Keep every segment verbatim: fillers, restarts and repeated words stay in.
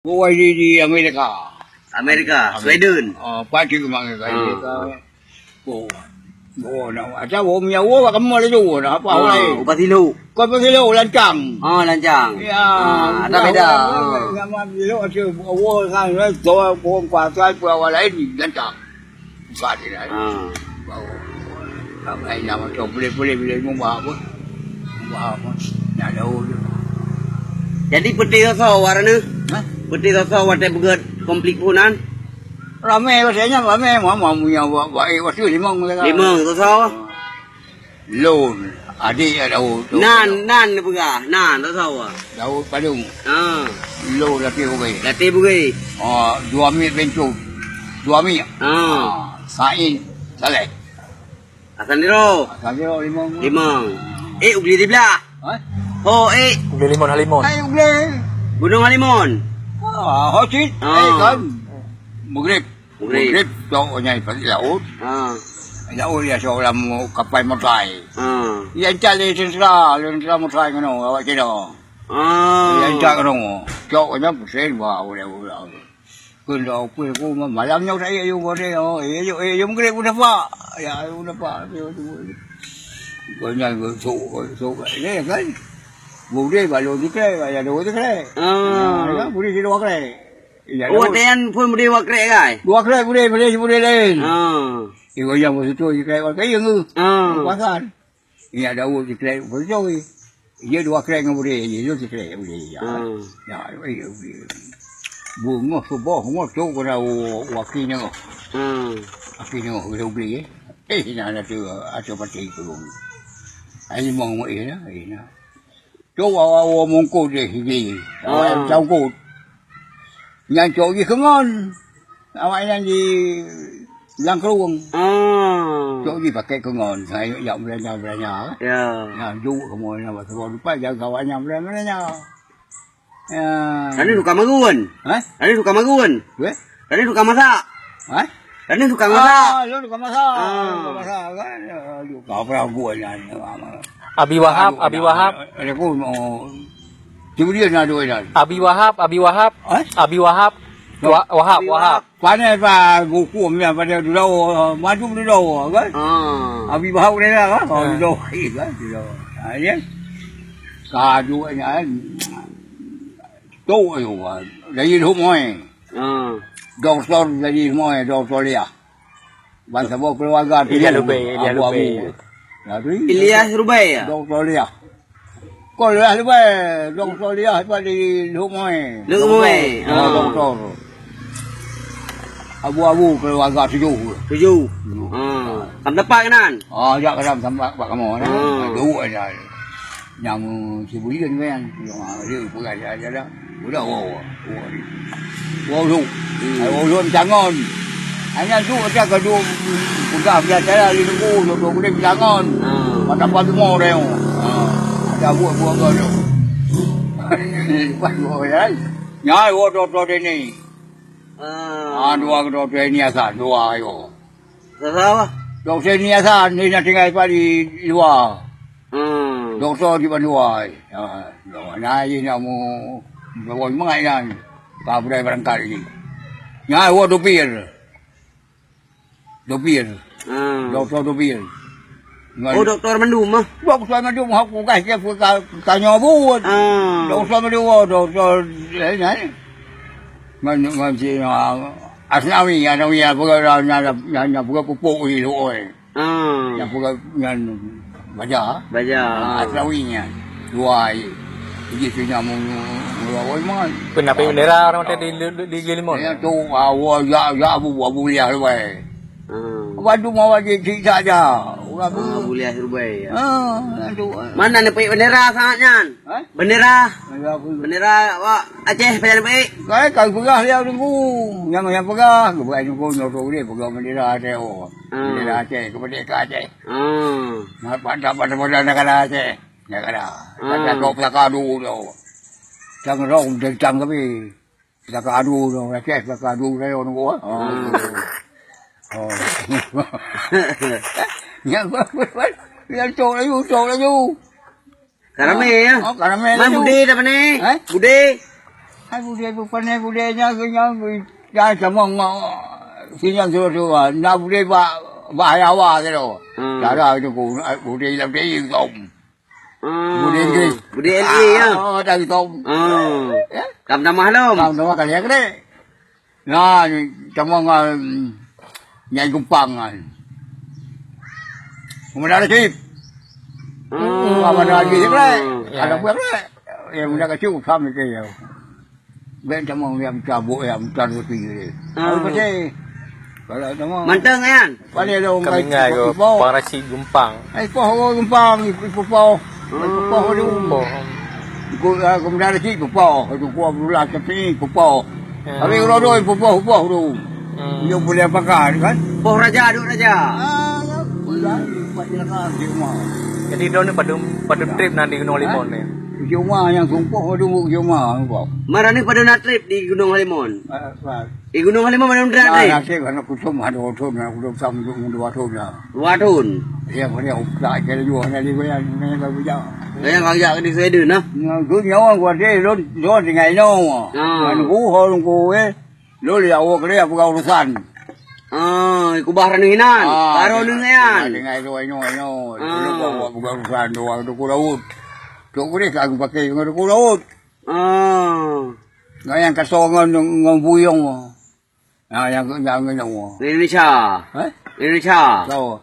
Woe di, di Amerika. Amerika, Sweden. Oh, pati ke Amerika. Ah. Amerika. Oh. Oh, na, ada wo mi wo ka mo le jo na apa lain. Upah silu. Kau pergi lo lancang. Oh, lancang. Ya, ah, ada beda. Nama silu ada wo kan, tu wo kuasa pun awak lain lancang. Bukan dia. Ah. Bau. Ramai nama tu boleh-boleh bila mubah apa? Mubah apa? Nak tahu tu. Jadi peuti soe awak na? Hah? Peuti soe watèe beugèt konflik pun nan? Ramai rasanya ramai mama punya baik waktu limong mereka. Limong soe? Lôn, adék Daud. Nan, nan neupeugah, nan, tak sawa. Daud Padong. Ha. Lôn Laté Bugé. Laté Bugé. Oh, dua miet Bentung. Dua miet. Ha. Ah, Said Saleh. Hasan Diro. Hasan Diro limong. Limong. Eh, Ugli di belah. Ha? Oh, eh. Ugli Limon Halimon. Hai Ugli. Gunung Halimon. Ah, Hosit. Ah. Eh, kan. Mugrib. Mugrib. Mugrib, cok nyan pasi laôt. Ha. Laôt ya seorang mu-, kapai motai. Ha. Ya entat lé tentara, lé tentara motai ngono, awak cina. Ha. Ya entat ngono. Cok nyan pusing, wah, boleh, boleh. Kena apa aku malam nyoe saya yuk boleh. Oh, eh, yuk, eh, yuk mugrib udah pak. Ya, udah pak. Kau nyan kau sok, sok, ya kan? Boleh balu dikre, ya dua dikre. Ha. Ya, boleh dua kre. Iya, oh, Daud. Watèe nyan phôn budé dua krek, kai? Dua krek budé, budé, budé laén. Ha. Ibu yang beutôi krek, krek yang tu. Ha. Pasan. Iya, Daud di krek beutôi. Iya, dua krek ngon budé, iya, di krek budé, ya. Ha. Ya, iya, budé. Bungoh suboh, bungoh tu kena wakil nyoe. Ha. Wakil nyoe, budé, budé, eh. Eh, nah, nah, tu, ada pati tu. Ai, mau, eh, nah, eh, nah. Tu awak-awak mungkot deh, di. Awak yang cangkot. Nyan cok jih keungon. Awak nyan di Langkrueng. Ah. Cok jih pakai keungon. Saya jak belanja-belanja. Ya. Nah, juk semua nyan, buat sebab lupa jaga awak nyan belanja-belanja. Ya. Tadi tukang magun. Hah? Tadi tukang magun. Weh? Tadi tukang masak. Hah? Tadi tukang masak. Ah, lu tukang masak. Ah. Tukang masak, kan? Ya, lu kau perahu nyan. Abi Wahab, Abi Wahab. Ada pun, oh. Tiba dia nak duit dah. Abi Wahab, Abi Wahab. Hah? Abi Wahab. Wa-, Wahab, Abi Wahab. Wahab. Pandai pa hukum ya pada dulu, madu dulu, kan? Ah. Abi Wahab dia lah, kan? Oh, dulu, kan? Dulu. Ha, ya. Kaduanya, kan? Tu, ayo, dari rumah, eh. Ha. Doktor dari rumah, eh, doktor dia. Ban saboh keluarga tu, Ilyas Lubeng, Ilyas Abu-abu. Lubeng. Ya, tu, Ilyas Lubeng, ya? Doktor Ilyas. Kau Ilyas Lubeng, doktor Ilyas tu di Lhok Moe. Lhok Moe, ha, ah. Doktor. Abu-abu keluarga tujuh. Tujuh. Hmm. Ha. Kamu dapat ke nan? Ah, jak ke dalam sampai bak kamu, nah. Ha. Dua aja. Nyang si Buyen kan, nyang dia peugah dia, dia dah. Udah, wow, wow. Wow, wow, tu. Hmm. Ai, wow, tu, tangon. Hanya tu, macam kau duk peugah biasa lah, dia tunggu, duk, duk, dia tangon. Ha. Mata padu mau dia. Ha. Ada buat, buat kau tu. Lepas dua orang, nyai, wow, tu, tu, dia ni. Ha. Ha, dua, tu, tu, ini asal, dua, ayo. Salah. Doktor ni asal ni nak tinggal di luar. Hmm. Doktor di luar. Ha, nah, ini nak mu, bawa mai kan. Ka berai berangkat lagi. Nah, wo dopir. Dopir. Hmm. Doktor dopir. Oh, doktor mandum ah. Doktor mandum aku kasih dia buka tanya buat. Hmm. Doktor mandum, oh, doktor lain, lain. Ngon, ngon si, ah, Asnawi, Asnawi, apa kata, nya, nya, nya, apa kata pupuk di luar. Ah. Nya, apa kata, nya, baja. Baja. Ah, Asnawi nya. Dua aja. Jadi, tu nya, mu, mu, mu, mu, mu. Kenapa bendera orang tadi di, di, di Gili Limon? Ya, tu, ah, wa, ya, ya, Abu, Abu Liah, luar. Hmm. Bantu mawat jih cik saja. Urang tu. Ah, Abu Liah Rubai, ya. Ah, tu. Mana neupeuék bendera saat nyan? Ha? Bendera. Bendera apa tu? Bendera awak Aceh, pajan neupeuék? Kai, kai peugah dia Teungku. Nyang, nyang peugah, peugah Teungku, nyoe tu dia peugah bendera Aceh, oh. Ah. Bendera Aceh, kemerdekaan Aceh. Ah. Nak pada, pada, pada negara Aceh. Negara. Ah. Pada tok pusaka dulu tu. Tang rong, tang tapi. Pusaka adu tu, Aceh pusaka adu saya nunggu, ah. Oh. Hmm. Oh. Yang, yang cok laju, cok laju. Karamé, ya? Oh, karamé laju. Man Budé dah mana? Eh? Budé. Ai budé beupané budé nyan keu nyan, nyan sama ngon sinan sura-sura. Na budé bak, bak hawa sidroe. Hmm. Cara itu ku, budé lam dayeuh tom. Hmm. Budé Inggris. Budé L A, ya? Ah, oh, dari tom. Hmm. Ya? Kam tamah lom. Kam tamah kali ya, kali. Nah, tamah ngon Nyai Gumpang kan. Pemuda Rasyid. Hmm. Pemuda Rasyid, ya, kali. Ya. Ada buah, kali. Ya, pemuda kacau, sama ke ya. Bèk tamong nyang cabok nyang mutar roti je. Ah. Lalu pasti, kalau tamong. Mantong nyan? Paling ada orang Kami kai ngai ipok, go ipok. Pang Rasyid Gumpang. Eh, ipok orang Gumpang, ipok, ipok. Hmm. Ipok tu. Ipok. Ikut, ah, kemudian Rasyid ipok. Itu kuah berulah tapi ipok. Hmm. Tapi kalau tu ipok, ipok tu. Hmm. Dia boleh pakai kan? Poh raja, duk raja. Ah, ya. Boleh, empat je lah kan, di rumah. Jadi, droeneuh padum, padum trip nan di Gunong Limon ni? Di rumah nyang sumpah, padum di rumah, sumpah. Mara ni padum na trip di Gunong Limon? Ah, ah. Di Gunong Limon padum na trip? Ah, nasib anak kusum ada thon, anak kusum sam dua thon dah. Dua thon? Ya, boleh, tak kira jua, nak lihat, nak lihat, nak lihat. Nak lihat, nak lihat di Sweden, nah? Nah, tu nyawa gua deh, lon, lon tinggal ino. Ah. Anu, oh, oh, eh. Lôn jak woe keudeh peugah urosan. Ah, kubah ranuh inan. Ah, baru tinggai, nyan. Tinggai, tinggai, tinggai, tinggai. Ah. Lôn buat, buat peugah urosan, dua Teungku Daud. Tok keudeh ka geupakè ngon Teungku Daud. Ah. Ngon nyang kasoe ngon, ngon buyong. Ah, nyang, nyang, nyang, nyang. Indonesia. Eh? Indonesia. Soe?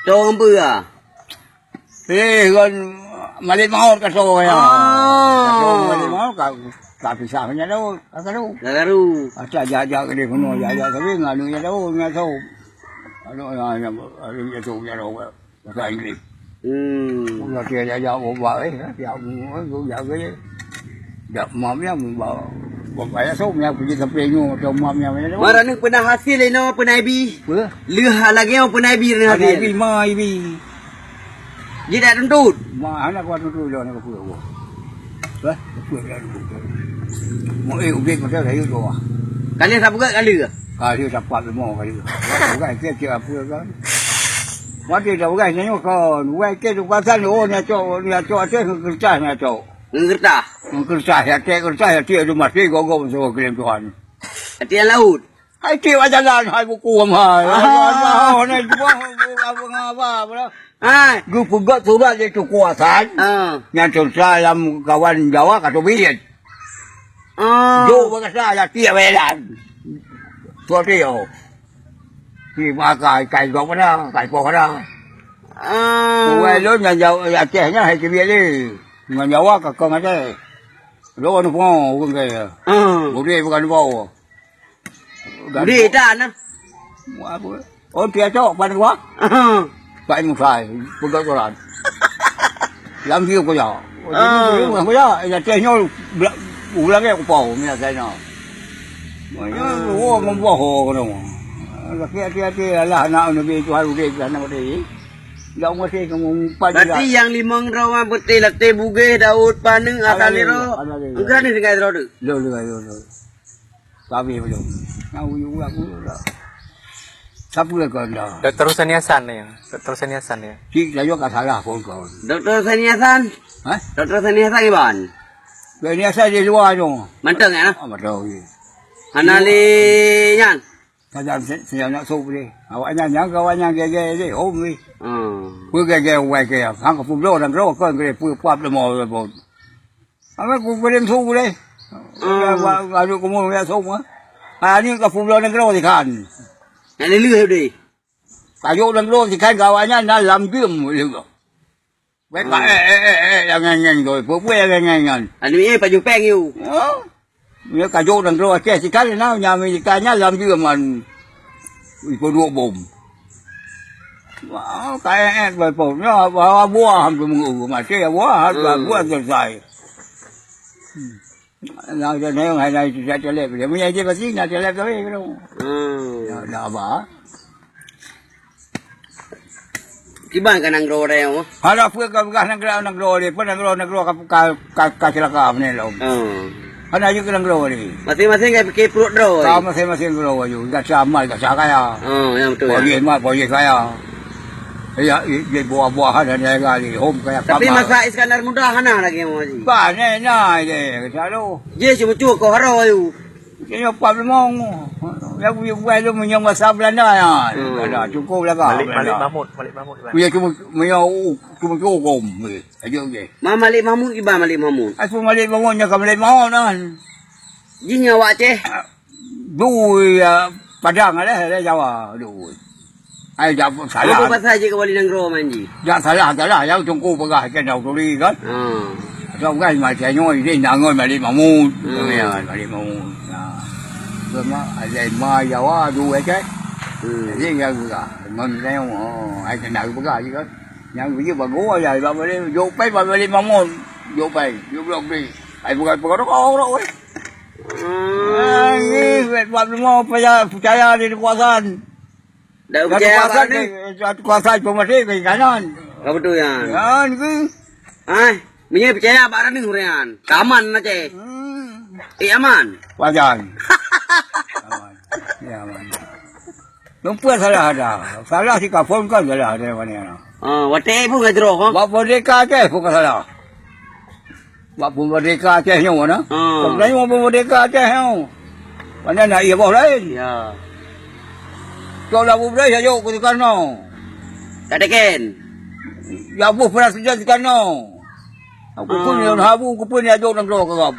Tong beu ah. Eh, ngon Malik Maut ka soe ya. Ah. Ka soe Malik Maut ka, ka pisah nyan Daud, ka karu. Ka karu. Aca jak-jak keudeh keunoe, jak-jak tapi ngon aneuk nyan Daud, nyan soe. Aneuk nyan, nyan, aneuk nyan soe, nyan Daud, bahasa Inggris. Hmm. Udah dia jak-jak ubak, eh, jak, jak, jak, jak. Jak mam ya, ba-, ba-, ya, so, ya, pergi sampai nyoe, macam mam ya, ya, Mara ni peuna hasé lé nyoe, peuna ibi. Apa? Leuh lagèe nyoe peuna ibi, peuna ibi, ma ibi. Jih dak tuntut. Ma, hana kuat tuntut, dah, hana kuat. Hah? Kuat dah tuntut. Mau, eh, ubit macam saya tu, ah. Kali sapeugöt kali ke? Kali sapat lima kali. Bukan, kira-kira apa kan? Mati dah, bukan, nyoe kan. Bukan, kira tu kuasa, oh, ni acok, ni acok, atas, kertas, ni acok. Ngon keureutas? Ngon keureutas, ya, tek keureutas, ya, tek tu mati gogoh meusaboh keuleuen Tuhan. Tek laôt? Hai, tek bak jalan, hai, buku am hai. Ah. Hai, hai, hai, hai, hai, hai. Hai. Geupeugöt surat lé Teungku Hasan. Ah. Nyang teuntara lam kawan Jawa ka teubiet. Ah. Jok bak gata, ya, tek bak jalan. Surat dia. Di maka ikai gok pada, ikai poh pada. Ah. Kuwai lôn nyang jauh, Aceh nyan hai teubiet lé. Ngon Jawa ka kong Aceh. Lôn pungo ureueng kaya. Ah. Gurèe bukan bau. Dan Gurèe bu- tan, ah. Buat apa? Oh, dia cok, pada gua. Ah. Pak Musa, peugah koran. Lam dia kuya. Oh, Ah. dia bukan kuya. Ya, teh nyol, bela-, ulang ya, kupau, minyak saya nak. Maknanya, Ah. oh, membuah, oh, kena. Laki hati-hati, alah, anak Nabi Tuhan, udah, anak Nabi. Dak masih kamu empat Berarti juga. Yang limong droe beutôi Laté Bugéh, Daud, Paneuk, Ada Hasan lagi, Liro. Ada lagi. Engkau ni tinggal droe tu? Lo, lo, lo, lo. Tapi belum. Nak uyu ulang dulu lah. Siapa kau dah? Doktor Husani Hasan ni. Doktor Husani Hasan ni. Cik, saya kat salah pun kau. Doktor Husani Hasan? Hah? Doktor Husani Hasan iban? Husani Hasan di luar tu. Mantong ya? Ah, mantong, ya. Hana lé nyan? Kadang se-, saya nak sop deh. Awak nyan, nyan kawan nyan gege deh, hom deh. Hmm. Pue gege wai ke, hang ka publoe dan ro kon gede pue pap lemo pun. Apa ku belum sop deh. Hmm. Wa, wa, adu kumu ya sop ah. Ani ka publoe dan ro ikan. Nak leleh deh. Kayu dan ro ikan kawan nyan na lam gem leleh. Weh, ka, Hmm. eh, eh, eh, eh, nyang nyan, nyan, tu. Peue-peue nyang nyan, nyan. Anu, eh, pajoh péng, yu. Oh. Nyoe ka jok dan keuluwa Aceh sikali na, nyang Amerika nyan lam jeuem man. Ipeuduek bom. Wah, ka, eh, eh, bom. Nyoe, buah, buah, hampir mengu-, mati, buah, Hmm. buah selesai. Hmm. Nah, dan saya hai lai tidak telep. Dia punya je pasti nak telep tapi belum. Hmm. Ya, dah apa? Kiban ka nanggroe dayong? Hana peue ka peugah nanggroe, nanggroe lé, peue nanggroe, nanggroe ka, ka, ka, ka celaka beunang lom. Hmm. Hana jeuet keu nanggroe lé. Masing-masing ka pike pruet droe. Ka masing-masing droe aju. Gata amal, gata kaya. Hmm, ya betul. Pojih mat, pojih kaya. Ya, i-, i-, buah-buahan dan lain-lain, hom kaya Tapi papa. Masa Iskandar Muda hana lagi, Mak Haji? Bah, neh, nah, je, kata lu. Je, cuma cuba kau harau ayu. Kena empat limong. Ya, bukan, bukan tu menyang masa Belanda, ya. Hmm. Belanda, cukup lah, Malik, Belanda. Malik Mahmud, Malik Mahmud, Iban. Ya, cuma, menyang, cuma cukup, eh, aja, je. Ma Malik Mahmud, Iban Malik Mahmud. Aku Malik Mahmud, nyoe ka Malik Mahmud, kan. Jih nyoe awak Aceh? Dua, ya, Padang lah, lah Jawa, dua. Ai, dak salah. Apa pasal je ke Wali Nanggroe manji? Dak salah, salah. Yang Teungku peugah ikan daun turi kan. Ha. Atau bukan macam nyoe, ini nangon Malik Mahmud. Hmm. Ya, Malik Mahmud. Nah. Cuma ada ma Jawa dua kan. Hmm. Jadi yang peugah. Memang saya, oh, ai kena peugah je kan. Yang dia bagus aja, Bang Malik. Jok pai Bang Malik Mahmud. Jok pai. Jok blok B. Ai bukan peugah rokok, rokok, weh. Hmm. Ah, ini, buat semua percaya, percaya di kekuasaan. Dah Satu percaya kuasa apa ni, ni? Satu kuasa pemerintah ke kanan. Apa betul, Yan? Ya, ni. Ah, meunyoe percaya bak Rani Hurian. Kaman aja. Hmm. Eh, aman. Wajar. Aman. Ya, aman. Lupa salah ada. Salah si kapon kan salah ada mana. Ah, watèe pun ngajroh, ha? Bak merdeka Aceh pun salah. Bak peumerdeka Aceh nyoe na. Ha. Sebenarnya mau peumerdeka Aceh nyoe. Mana nak iya boh lain? Ya. Kau dah bubrai saja ke Soekarno. Tak teken. Ya boh pernah sejak Soekarno. Aku pun Ha. yang habu, aku pun ya jok nanggroe ke kau.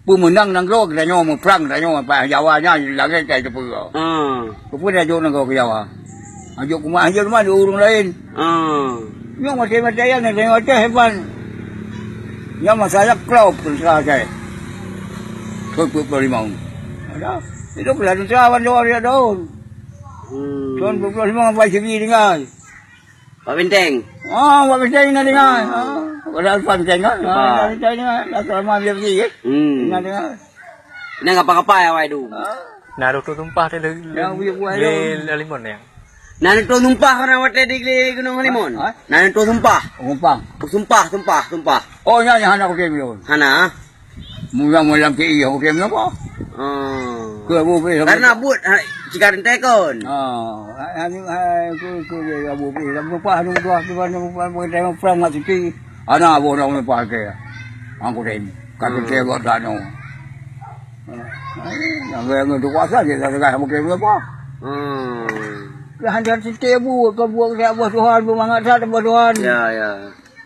Pemenang nanggroe kita nyoe, meuprang kita nyoe, apa Jawa nya langit kai teupeu. Ha. Aku pun ya jok nanggroe ke Jawa. Ajok kumat aja mah di ureueng lain. Ah. Nyoe maté-maté ya, nyoe maté hebat. Ya masalah klop teuntara saya. Tahun dua puluh lima. Ada. Itu pula teuntara wan dua dia daun. Hmm. Tahun dua puluh lima sampai sini dengar. Pak Benteng. Ah, Pak Benteng nak dengar. Ah. Ah, pada Pak Benteng kan. Ah, Pak. Pak Benteng dengar. Dah selama dia pergi, eh. Hmm. Dengar, dengar. Ini ngapa-ngapa ya, Wai, tu? Ah. Nah, rukun sumpah tu le-, Ya, le-, buya-buya le-, tu. le-, limon ya. Nah, rukun sumpah orang watèe di, di Gunung Halimun. Ha? Nah, rukun sumpah. Sumpah. Sumpah, sumpah, sumpah. Oh, nya, nya hana kutem lôn. Hana? Mula malam P I aku kutem apa? Oh. Ke Abu Bri sama Karena buat, ha, jika rentai kon. Ah, ha, ha, ha, ku, ku, ku, Abu Bri. Lam lupa anu dua, dua, dua, dua, dua, dua, perang mak siti. Ana Abu orang lupa ke. Aku kutem. Kata Hmm. saya buat dah, no. Yang, yang tu kuasa je, tak dengar mungkin apa. Hmm. Dah hantar siti bu, ke buat saya buat Tuhan, bermangat saya buat Tuhan. Ya, ya.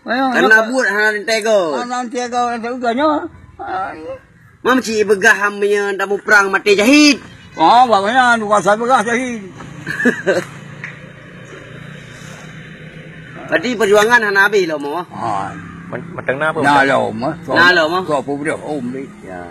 Ayo, Karena nak buat hana tega. Hana tega, tak usah nyoh. Ah, iya. Mam cik begah ham nya tamu perang mati jahit. Oh, bak mana tu kuasa begah jahit. Berarti perjuangan hana habis lo mo. Ah. Men-, mentang na apa? Na lo mo. Na lo mo. Kau apa benda? Oh, ambil. Ya.